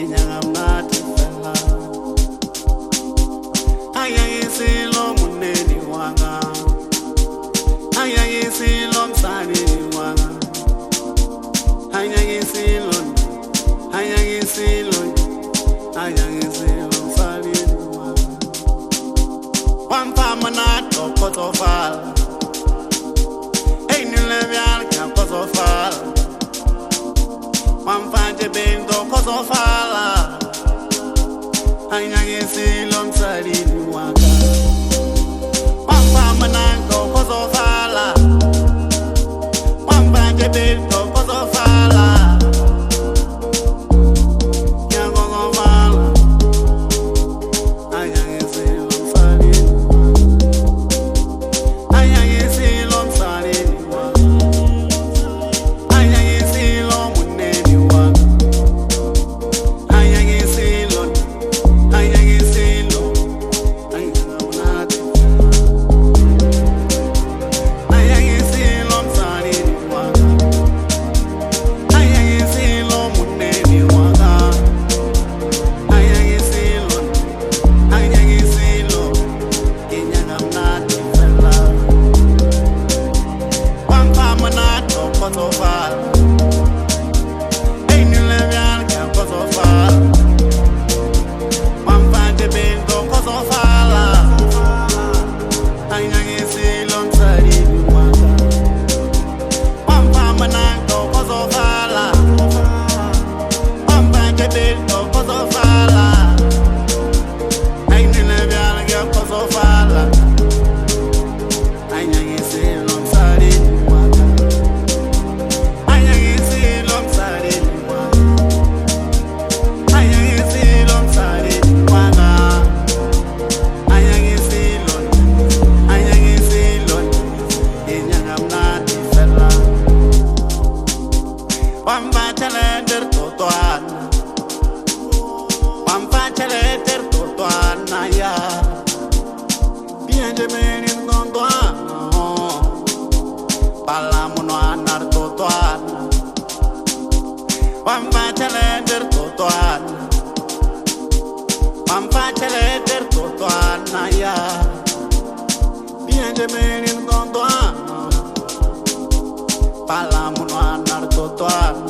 Nyaga monate fela. Anyangisilo muneni wanga. Anyangisilo msanini wanga. Anyangisilo, anyangisilo, anyangisilo msanini wanga. Wampa mona to kgotsofala. Ei nile bjale ke a kgotsofala. Wampa tebeng to kgotsofala. Anyangisilo msalini waka. Wampa mona to kgotsofala. Wampa tebeng to kgotsofala. Ke a kgotsofala. Anyangisilo msalini waka. Anyangisilo msalini waka. Anyangisilo muneni waka. Anyangisilo, anyangisilo, anyangamonate. Anyangisilo msalini waka. Anyangisilo muneni waka. Anyangisilo, anyangisilo, inyangamonate fela. Wampa monate o kgotsofala. Ei nile bjale ke a kgotsofala. Wampa tebeng to kgotsofala. Anyangisilo msalini waka. Wampa monate o kgotsofala. Wampa tebeng to kgotsofala. Ei nile bjale ke a kgotsofala. Anyangisilo msalini waka. Anyangisilo msalini waka. Anyangisilo msalini waka. Anyangisilo, anyangisilo, inyangamnandi fela. Wampa tšhelete re totwana. Wampa tšhelete re totwana ya. Benjamin totwana. Pala monwana re totwana. Wampa tšhelete re totwana. Wampa tšhelete re totwana ya. Benjamin totwana. Pala monwana re totwana.